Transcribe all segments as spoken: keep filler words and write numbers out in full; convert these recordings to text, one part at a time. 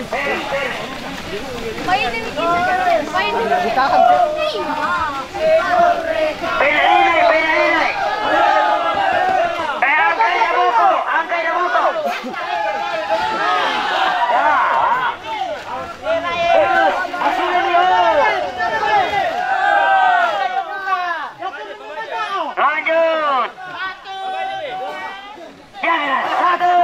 Pena inai, pena inai. Eh, angkai da buku, angkai da buku. Ya, ah. Eh, asli ni, oh. Lanjut. Jaga, satu.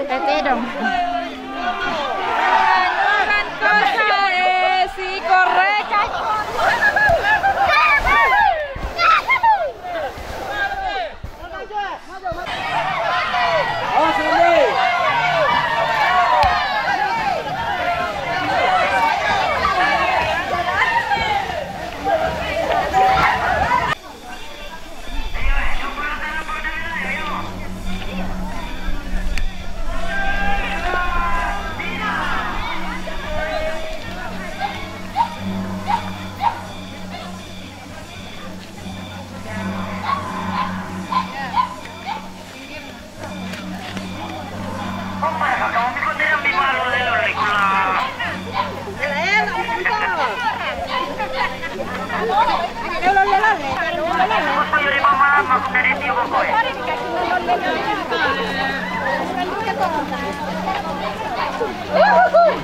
Tape dong. Anu kan kosa, eh, si korek.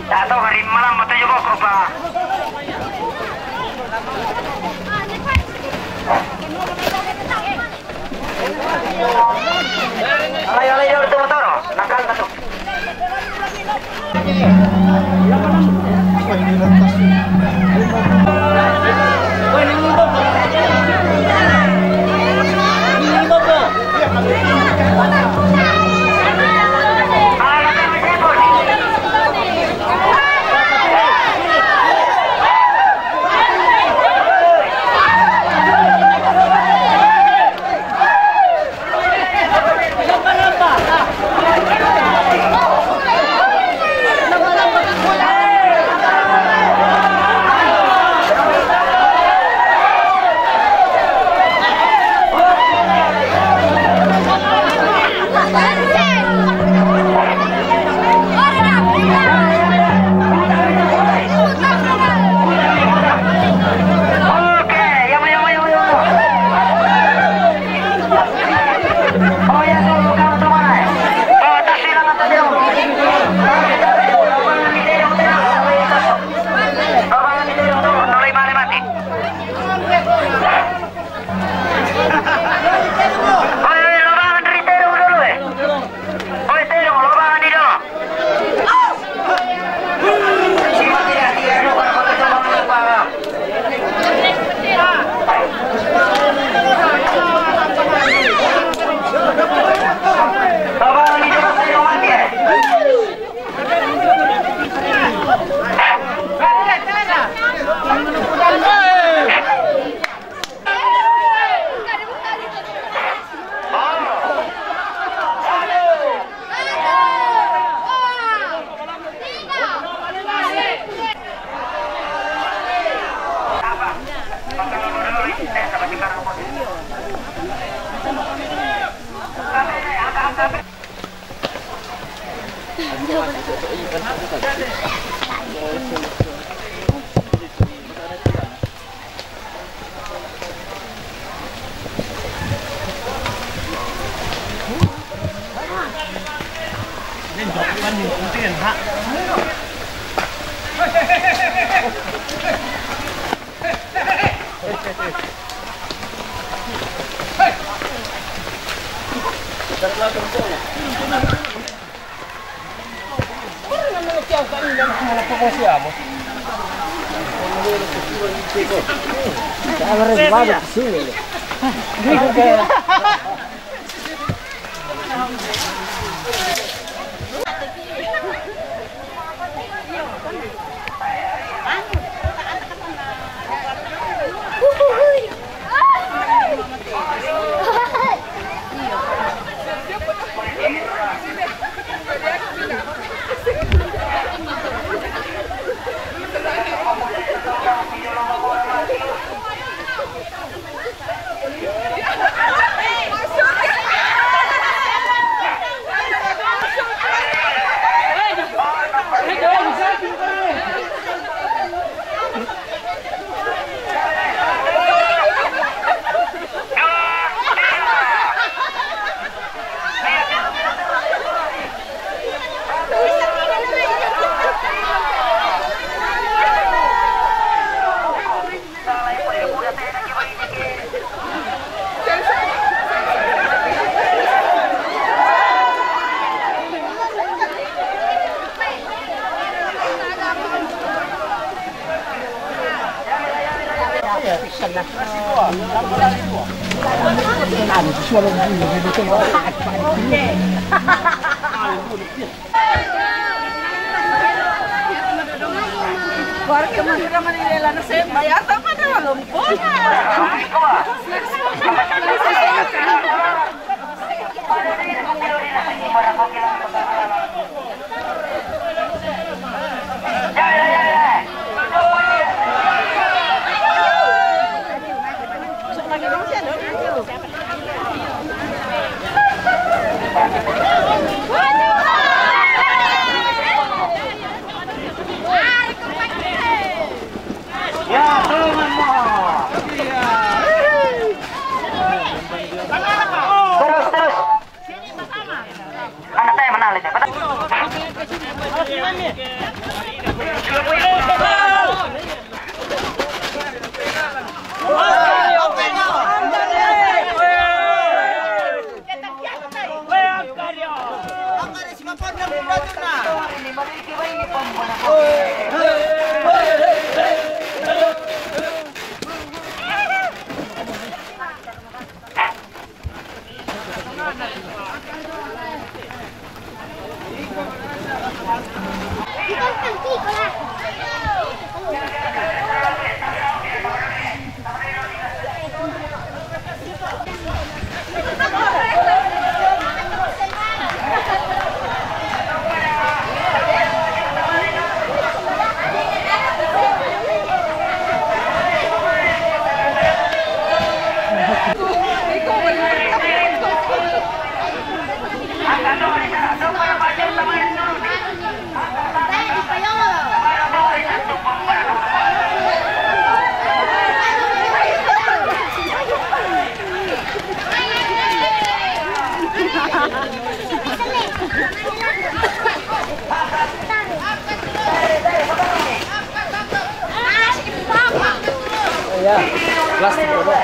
Tato hari malam mata juga kok, Pak. Ayo, ayo, ayo, betul, betul. Nakal, betul. Oi, oi, lo bajan dari terus dulu, eh. Oi, terus, lo bajan di dulu. Warga masih ramai di dalam sembayang, tapi ada belum pulang. Ya, teman mo. Terus, terus. Mana saya menang, Lece? Mana? Ya, plastik, bro.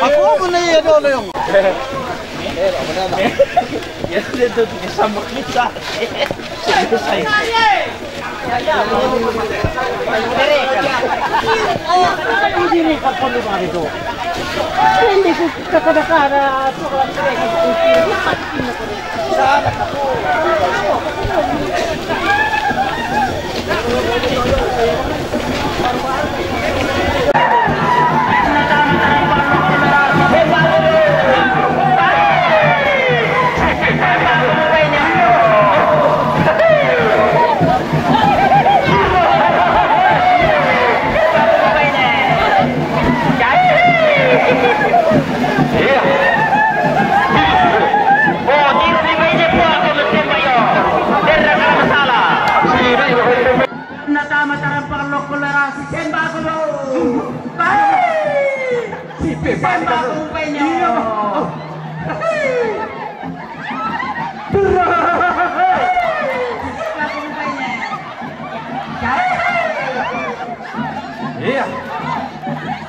Ako mo na iya do, Leong. Ya, dia tu sama kita. Hindi ko kakadakara. Natama tarang pakalokol na rasi, semba ko do. Semba ko, penyo. Iya. Semba ko, penyo. Iya.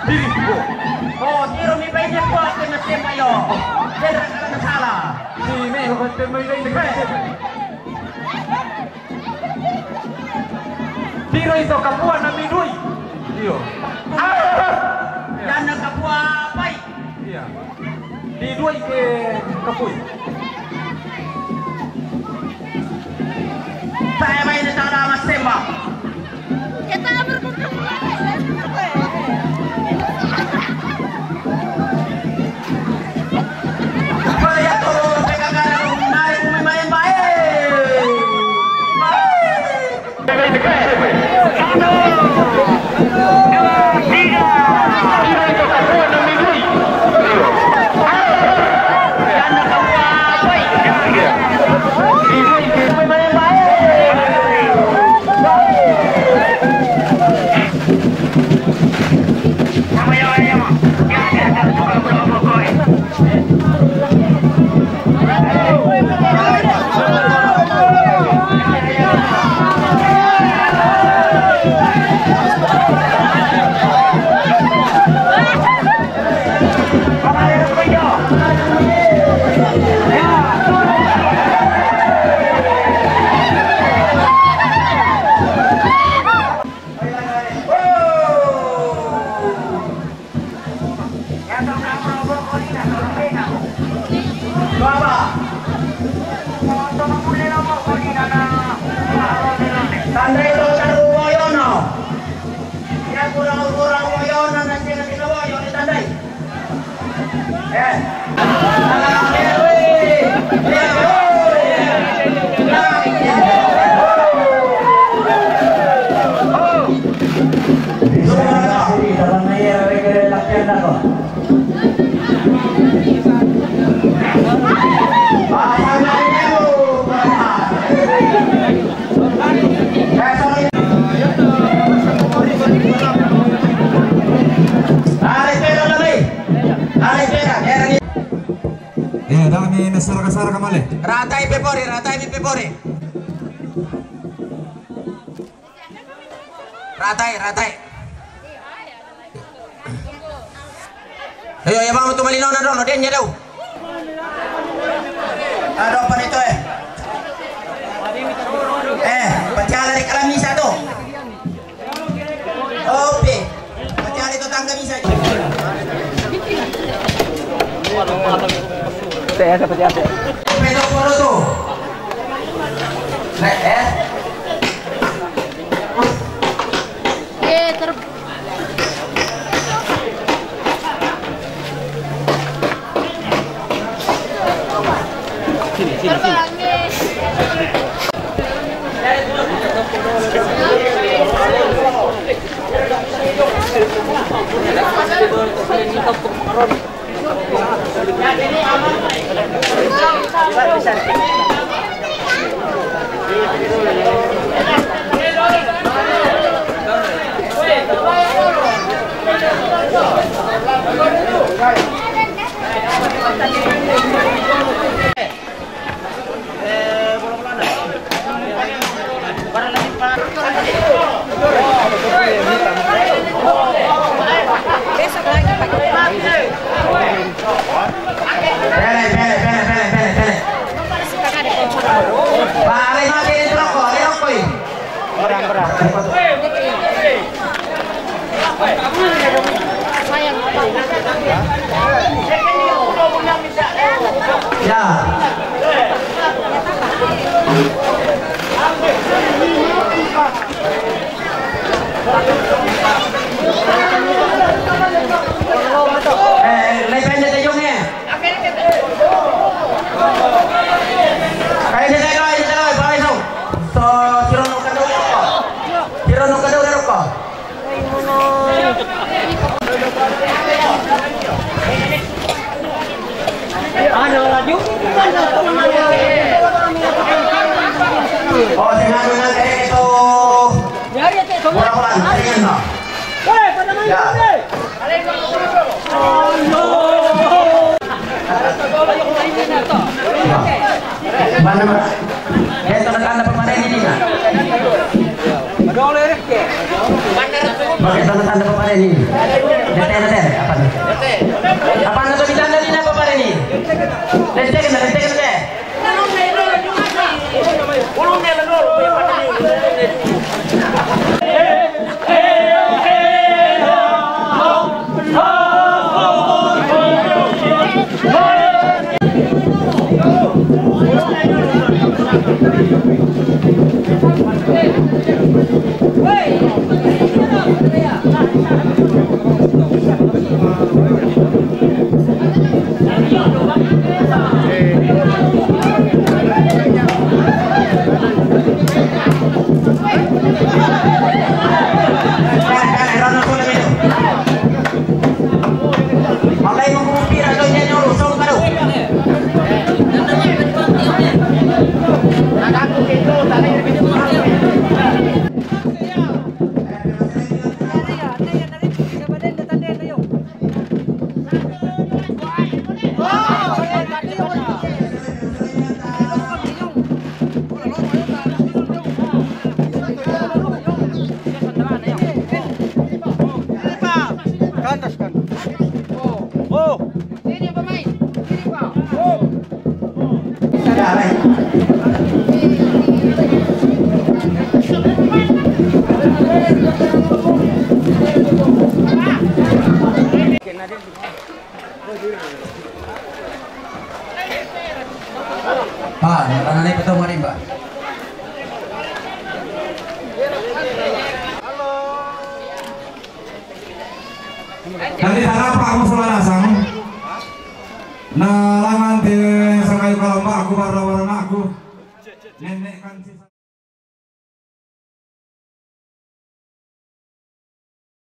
Diri ko. Oh, tiro mi baine po ako na semba yo. Dera ka na sala. Sini ko semba yo. Tiro ito kapua na midui. Iyo. Ah! Yana kapua pai. Iya. Di dua ike kapui. Saya main di tengah mas tembak. Kita berkumpul. Boleh ya, tolong, P K K, naik, main, main. Baik. Tandai lo taru woyono. Ya kurang-kurang woyono na sing sing woyo ni tandai. Eh. Eh, dami na saraka-saraka male. Ratai pepore, ratai pepore. Ratai, ratai. Ayo, ya, vamos, toma lino na dono, den ya dau. Aduh, apa itu, eh? Eh, pecah dari kalam misa tuh. Oke. Pecah dari tetangga misa. Saya seperti apa? Oke, itu perlu tuh. Nah, eh. Eh, ter- Besok lagi pakai. Pele, pele, pele, pele, pele, pele. Pare mati itu rokok, ini rokok ini. Kurang, kurang. Sayang. Ya. Eh, eh, le pende te yonge. Kai de kai de kai, pa eso. So, tiro no kado. Tiro no kado roko. Oh, sing anu na kare to. Bola-bola, kare na. Ya. Mana, mana? Dia tanda-tanda pemain ini, nah. Pakai tanda-tanda pemain ini. Dete, dete, apa nih? Apa nih tuh ditanda ini, apa nih? Dete, dete, dete. Kantas, kantas. Oh. Sini pemain. Sini, Pak. Oh. Pak, tanah naik betul, mari, Pak. Nanti tanah Pak, aku salah nasang. Nah, langan di Sangayu kalau Pak, aku baru lawan aku. Nenek kan sih.